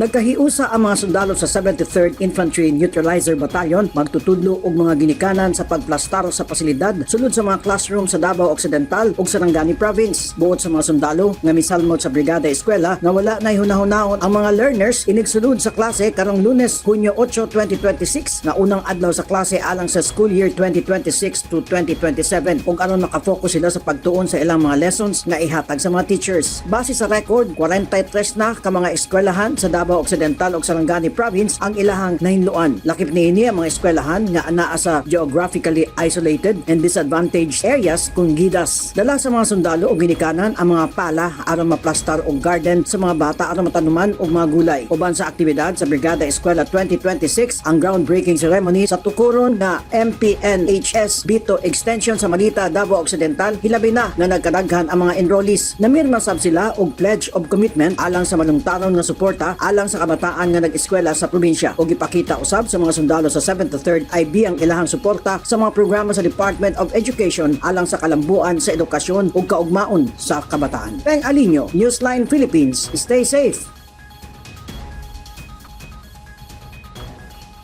Nagkahiusa ang mga sundalo sa 73rd Infantry Neutralizer Battalion magtutudlo og mga ginikanan sa pagplastar sa pasilidad sulod sa mga classroom sa Davao Occidental ug Sarangani Province. Buot sa mga sundalo nga misalmot sa Brigada Eskwela nga wala na hunahunaon ang mga learners inigsulod sa klase karong Lunes, Hunyo 8, 2026, nga unang adlaw sa klase alang sa school year 2026 to 2027, ug aron makafocus sila sa pagtuon sa ilang mga lessons nga ihatag sa mga teachers. Base sa record, 43 na ka mga eskwelahan sa Davao Occidental ug Sarangani Province ang ilahang nahinloan. Lakip niini ang mga eskwelahan nga anaa sa geographically isolated and disadvantaged areas kung GIDAs. Dala sa mga sundalo og ginikanan ang mga pala aron maplastar og garden sa mga bata aron matanuman og mga gulay. Uban sa aktibidad sa Brigada Eskwela 2026 ang groundbreaking ceremony sa tukuron nga MPNHS Bito Extension sa Malita, Davao Occidental, hilabi na nga nagkadaghan ang mga enrollees. Namirma sab sila og pledge of commitment alang sa malungtaron nga suporta alang sa kabataan nga nag-eskwela sa probinsya, ug gipakita usab sa mga sundalo sa 73rd IB ang ilahang suporta sa mga programa sa Department of Education alang sa kalambuan sa edukasyon ug kaugmaon sa kabataan. Peng Alinio, Newsline Philippines. Stay safe.